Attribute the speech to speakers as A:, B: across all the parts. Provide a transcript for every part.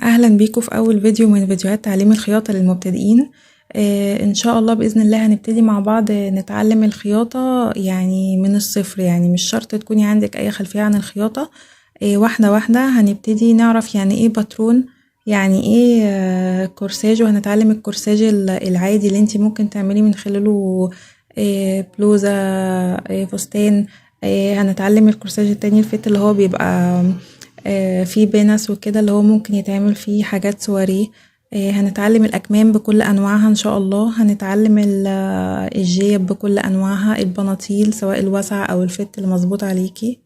A: اهلا بيكم في اول فيديو من فيديوهات تعليم الخياطة للمبتدئين. ان شاء الله باذن الله هنبتدي مع بعض نتعلم الخياطة يعني من الصفر، يعني مش شرط تكوني عندك اي خلفية عن الخياطة. واحدة واحدة هنبتدي نعرف يعني ايه باترون، يعني ايه كورساج، وهنتعلم الكورساج العادي اللي انتي ممكن تعملي من خلاله بلوزة، فستان. هنتعلم الكورساج التاني ال fit اللي هو بيبقى فيه بنس وكده، اللي هو ممكن يتعمل فيه حاجات سواريه. هنتعلم الأكمام بكل أنواعها إن شاء الله، هنتعلم الجيب بكل أنواعها، البناطيل سواء الواسعة أو ال fit اللي مظبوط عليكي.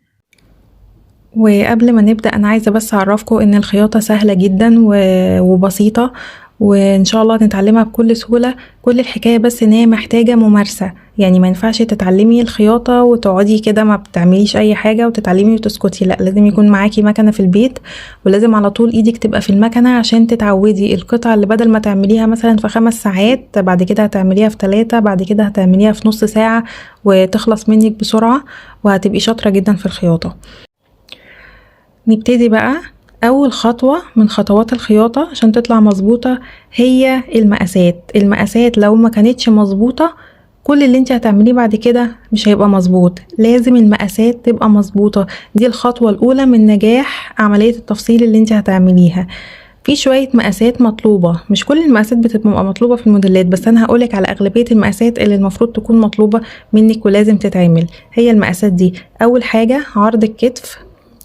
A: وقبل ما نبدأ أنا عايزة بس أعرفكم إن الخياطة سهلة جدا وبسيطة، وإن شاء الله هنتعلمها بكل سهولة. كل الحكاية بس إن هي محتاجة ممارسة، يعني ما ينفعش تتعلمي الخياطة وتقعدي كده ما بتعمليش أي حاجة وتتعلمي وتسكتي، لا لازم يكون معاكي مكنة في البيت، ولازم على طول ايدك تبقى في المكنة عشان تتعودي. القطعة اللي بدل ما تعمليها مثلا في 5 ساعات بعد كده هتعمليها في 3، بعد كده هتعمليها في نص ساعة وتخلص منك بسرعة، وهتبقي شاطرة جدا في الخياطة. نبتدي بقى. أول خطوة من خطوات الخياطة عشان تطلع مظبوطة هي المقاسات. المقاسات لو ما كانتش مظبوطة كل اللي انت هتعمليه بعد كده مش هيبقى مظبوط، لازم المقاسات تبقى مظبوطة. دي الخطوة الأولى من نجاح عملية التفصيل اللي انت هتعمليها. في شوية مقاسات مطلوبة، مش كل المقاسات بتبقى مطلوبة في الموديلات، بس أنا هقولك على أغلبية المقاسات اللي المفروض تكون مطلوبة منك ولازم تتعمل. هي المقاسات دي: أول حاجة عرض الكتف،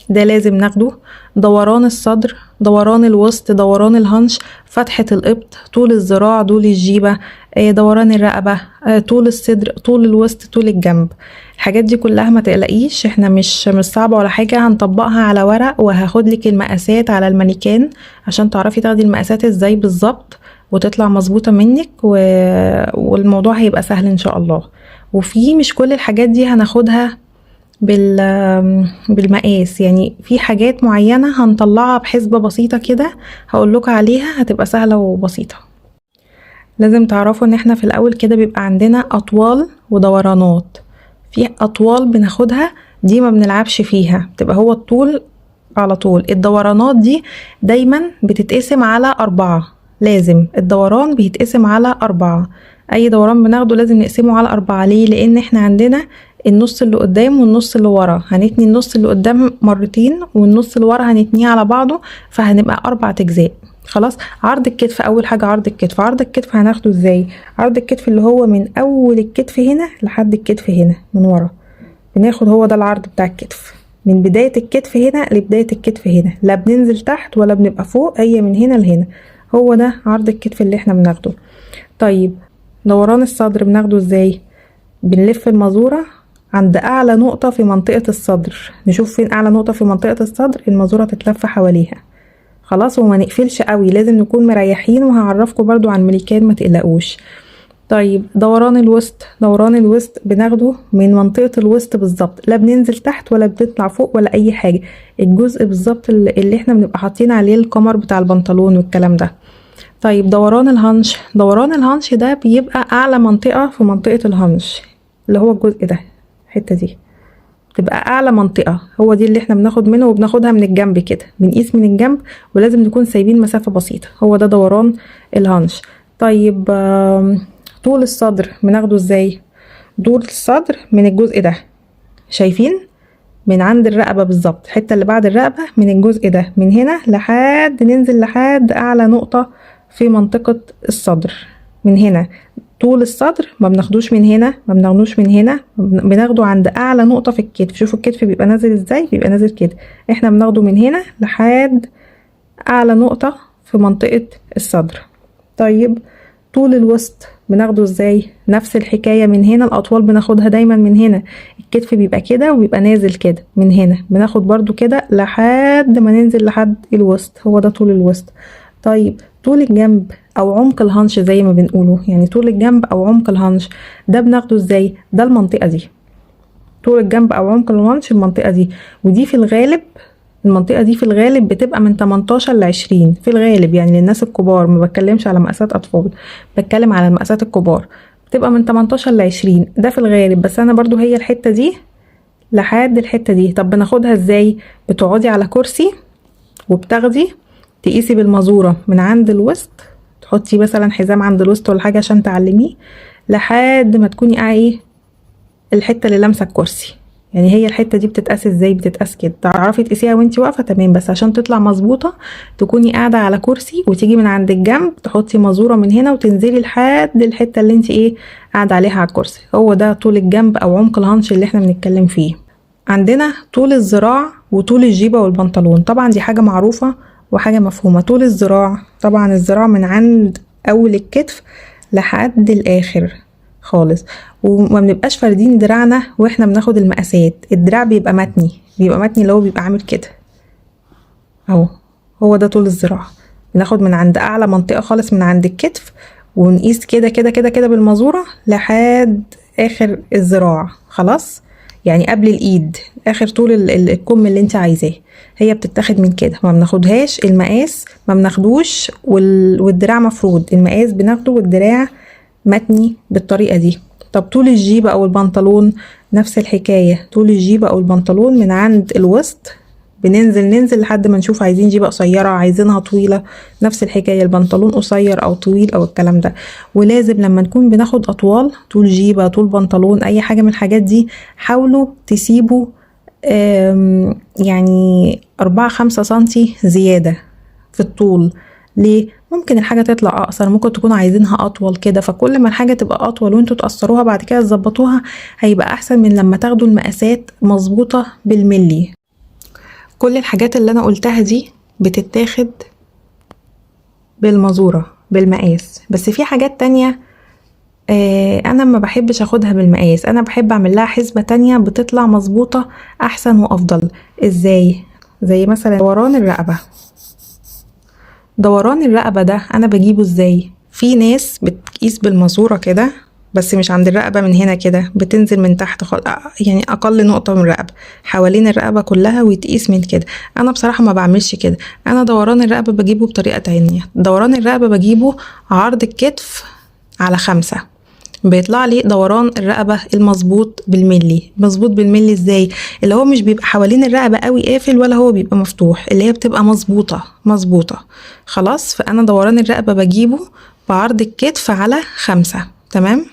A: ده لازم ناخده، دوران الصدر، دوران الوسط، دوران الهنش، فتحة الإبط، طول الذراع، طول الجيبة، دوران الرقبة، طول الصدر، طول الوسط، طول الجنب. الحاجات دي كلها ما تقلقيش، احنا مش صعبة ولا حاجة، هنطبقها على ورق، وهاخد لك المقاسات على المانيكان عشان تعرفي تاخدي المقاسات ازاي بالظبط وتطلع مظبوطة منك، والموضوع هيبقى سهل ان شاء الله. وفي مش كل الحاجات دي هناخدها بالمقاس، يعني في حاجات معينة هنطلعها بحسبة بسيطة كده هقولكوا عليها، هتبقى سهلة وبسيطة. لازم تعرفوا ان احنا في الاول كده بيبقى عندنا اطوال ودورانات. في اطوال بناخدها دي ما بنلعبش فيها، بتبقى هو الطول على طول. الدورانات دي دايما بتتقسم على 4، لازم الدوران بيتقسم على 4، اي دوران بناخده لازم نقسمه على 4. ليه؟ لان احنا عندنا النص اللي قدام والنص اللي ورا، هنتني النص اللي قدام مرتين والنص اللي ورا هنتنيه على بعضه، فهنبقى 4 اجزاء. خلاص. عرض الكتف، اول حاجة عرض الكتف. عرض الكتف هناخده ازاي؟ عرض الكتف اللي هو من اول الكتف هنا لحد الكتف هنا من ورا، بناخد هو ده العرض بتاع الكتف، من بداية الكتف هنا لبداية الكتف هنا، لا بننزل تحت ولا بنبقى فوق، هي من هنا لهنا، هو ده عرض الكتف اللي احنا بناخده. طيب دوران الصدر بناخده ازاي؟ بنلف المزورة عند اعلى نقطة في منطقة الصدر، نشوف فين اعلى نقطة في منطقة الصدر، المزورة تتلف حواليها. خلاص. وما نقفلش قوي، لازم نكون مريحين، وهعرفكم برضو عن المليكان ما تقلقوش. طيب دوران الوسط، دوران الوسط بناخده من منطقة الوسط بالظبط، لا بننزل تحت ولا بنطلع فوق ولا اي حاجة، الجزء بالظبط اللي احنا بنبقى حاطين عليه القمر بتاع البنطلون والكلام ده. طيب دوران الهنش، دوران الهنش ده بيبقى اعلى منطقة في منطقة الهنش، اللي هو الجزء ده، الحتة دي تبقى اعلى منطقة، هو دي اللي احنا بناخد منه، وبناخدها من الجنب كده، بنقيس من الجنب، ولازم نكون سايبين مسافة بسيطة، هو ده دوران الهنش. طيب طول الصدر بناخده ازاي؟ طول الصدر من الجزء ده، شايفين من عند الرقبة بالظبط، الحتة اللي بعد الرقبة، من الجزء ده من هنا لحد ننزل لحد اعلى نقطة في منطقة الصدر. من هنا طول الصدر ما بناخدوش من هنا، ما بناخدوش من هنا، بناخده عند اعلى نقطة في الكتف. شوفوا الكتف بيبقى نازل ازاي، بيبقى نازل كده، احنا بناخده من هنا لحد اعلى نقطة في منطقة الصدر. طيب طول الوسط بناخده ازاي؟ نفس الحكاية، من هنا الاطوال بناخدها دايما من هنا، الكتف بيبقى كده وبيبقى نازل كده، من هنا بناخد برضو كده لحد ما ننزل لحد الوسط، هو ده طول الوسط. طيب طول الجنب او عمق الهنش زي ما بنقوله، يعني طول الجنب او عمق الهنش ده بناخده ازاي؟ ده المنطقة دي، طول الجنب او عمق الهنش المنطقة دي، ودي في الغالب المنطقة دي في الغالب بتبقى من 18 ل 20 في الغالب، يعني للناس الكبار، ما بتكلمش على مقاسات اطفال، بتكلم على المقاسات الكبار، بتبقى من 18 ل 20 ده في الغالب. بس انا برضو هي الحتة دي لحد الحتة دي. طب بناخدها ازاي؟ بتقعدي على كرسي وبتاخدي تقيسي بالمزورة من عند الوسط، تحطي مثلا حزام عند الوسط ولا حاجة عشان تعلميه، لحد ما تكوني ايه الحتة اللي لامسة الكرسي. يعني هي الحتة دي بتتقاس ازاي؟ بتتقاس كده، تعرفي تقيسيها وانتي واقفة تمام، بس عشان تطلع مظبوطة تكوني قاعدة على كرسي، وتيجي من عند الجنب تحطي مزوره من هنا وتنزلي لحد الحتة اللي انتي ايه قاعدة عليها على الكرسي. هو ده طول الجنب او عمق الهانش اللي احنا بنتكلم فيه. عندنا طول الذراع وطول الجيبه والبنطلون، طبعا دي حاجة معروفة وحاجه مفهومه. طول الذراع، طبعا الذراع من عند اول الكتف لحد الاخر خالص، وما بنبقاش فاردين دراعنا واحنا بناخد المقاسات. الدراع بيبقى متني، بيبقى متني اللي هو بيبقى عامل كده اهو، هو ده طول الذراع. بناخد من عند اعلى منطقة خالص من عند الكتف ونقيس كده كده كده كده بالمزورة لحد اخر الذراع، خلاص يعني قبل الايد، اخر طول الكم اللي انت عايزاه. هي بتتاخد من كده، ما بناخدهاش المقاس، ما بناخدوش والدراع مفرود، المقاس بناخده والدراع متني بالطريقة دي. طب طول الجيبة او البنطلون نفس الحكاية، طول الجيبة او البنطلون من عند الوسط بننزل ننزل لحد ما نشوف عايزين جيبة قصيرة عايزينها طويلة، نفس الحكاية البنطلون قصير او طويل او الكلام ده. ولازم لما نكون بناخد اطوال، طول جيبة طول بنطلون اي حاجة من الحاجات دي، حاولوا تسيبوا يعني 4-5 سنتي زيادة في الطول. ليه؟ ممكن الحاجة تطلع أقصر، ممكن تكون عايزينها أطول كده، فكل ما الحاجة تبقى أطول وانتوا تقصروها بعد كده تظبطوها هيبقى أحسن من لما تاخدوا المقاسات مظبوطة بالملي. كل الحاجات اللي أنا قلتها دي بتتاخد بالمزورة بالمقاس، بس في حاجات تانية أنا ما بحبش أخدها بالمقاس، أنا بحب أعمل لها حسبة تانية بتطلع مظبوطة أحسن وأفضل. إزاي؟ زي مثلا دوران الرقبة. دوران الرقبة ده أنا بجيبه إزاي؟ في ناس بتقيس بالمزورة كده، بس مش عند الرقبة من هنا كده، بتنزل من تحت خالص، يعني أقل نقطة من الرقبة حوالين الرقبة كلها ويتقيس من كده. أنا بصراحة ما بعملش كده، أنا دوران الرقبة بجيبه بطريقة تانية. دوران الرقبة بجيبه عرض الكتف على 5، بيطلع لي دوران الرقبة المظبوط بالملي. مظبوط بالملي ازاي؟ اللي هو مش بيبقى حوالين الرقبة قوي قافل ولا هو بيبقى مفتوح، اللي هي بتبقى مظبوطة مظبوطة خلاص. فأنا دوران الرقبة بجيبه بعرض الكتف على 5، تمام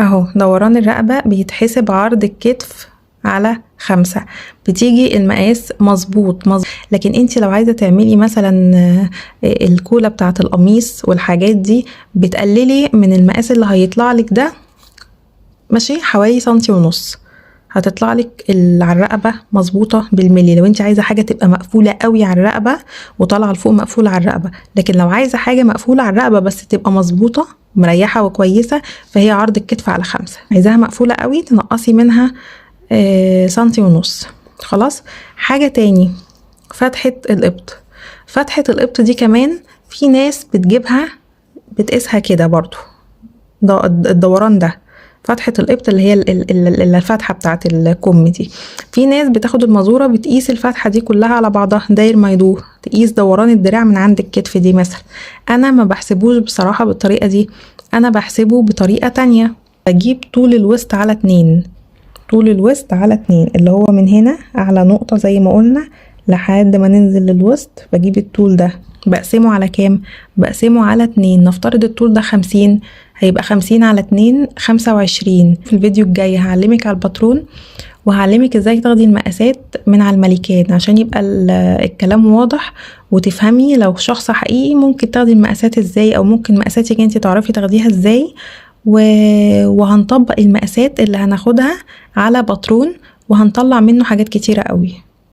A: اهو. دوران الرقبة بيتحسب عرض الكتف على 5، بتيجي المقاس مظبوط مظبوط. لكن انت لو عايزة تعملي مثلا الكولة بتاعة القميص والحاجات دي، بتقللي من المقاس اللي هيطلع لك ده ماشي حوالي 1.5 سنتي، هتطلع لك على الرقبة مظبوطة بالملي. لو انت عايزة حاجة تبقى مقفولة قوي على الرقبة وطالعة لفوق مقفولة على الرقبة، لكن لو عايزة حاجة مقفولة على الرقبة بس تبقى مظبوطة مريحة وكويسة، فهي عرض الكتف على 5. عايزاها مقفولة قوي تنقصي منها 1.5 سنتي خلاص. حاجة تاني، فتحة الإبط. فتحة الإبط دي كمان في ناس بتجيبها بتقيسها كده برضو، الدوران ده فتحة الإبط اللي هي الفتحة بتاعت الكم دي، في ناس بتاخد المزورة بتقيس الفتحة دي كلها على بعضها داير ما يدور، تقيس دوران الدراع من عند الكتف دي مثلا. أنا ما بحسبوش بصراحة بالطريقة دي، أنا بحسبه بطريقة تانية. بجيب طول الوسط على 2، طول الوسط على 2 اللي هو من هنا أعلى نقطة زي ما قلنا لحد ما ننزل للوسط، بجيب الطول ده بقسمة على كام؟ بقسمة على 2. نفترض الطول ده 50، هيبقى 50 على 2 25. في الفيديو الجاي هعلمك على الباترون وهعلمك ازاي تاخدي المقاسات من على الملكان عشان يبقى الكلام واضح وتفهمي. لو شخص حقيقي ممكن تاخدي المقاسات ازاي، او ممكن مقاساتك انت تعرفي تاخديها ازاي، وهنطبق المقاسات اللي هناخدها على باترون وهنطلع منه حاجات كتيرة قوي.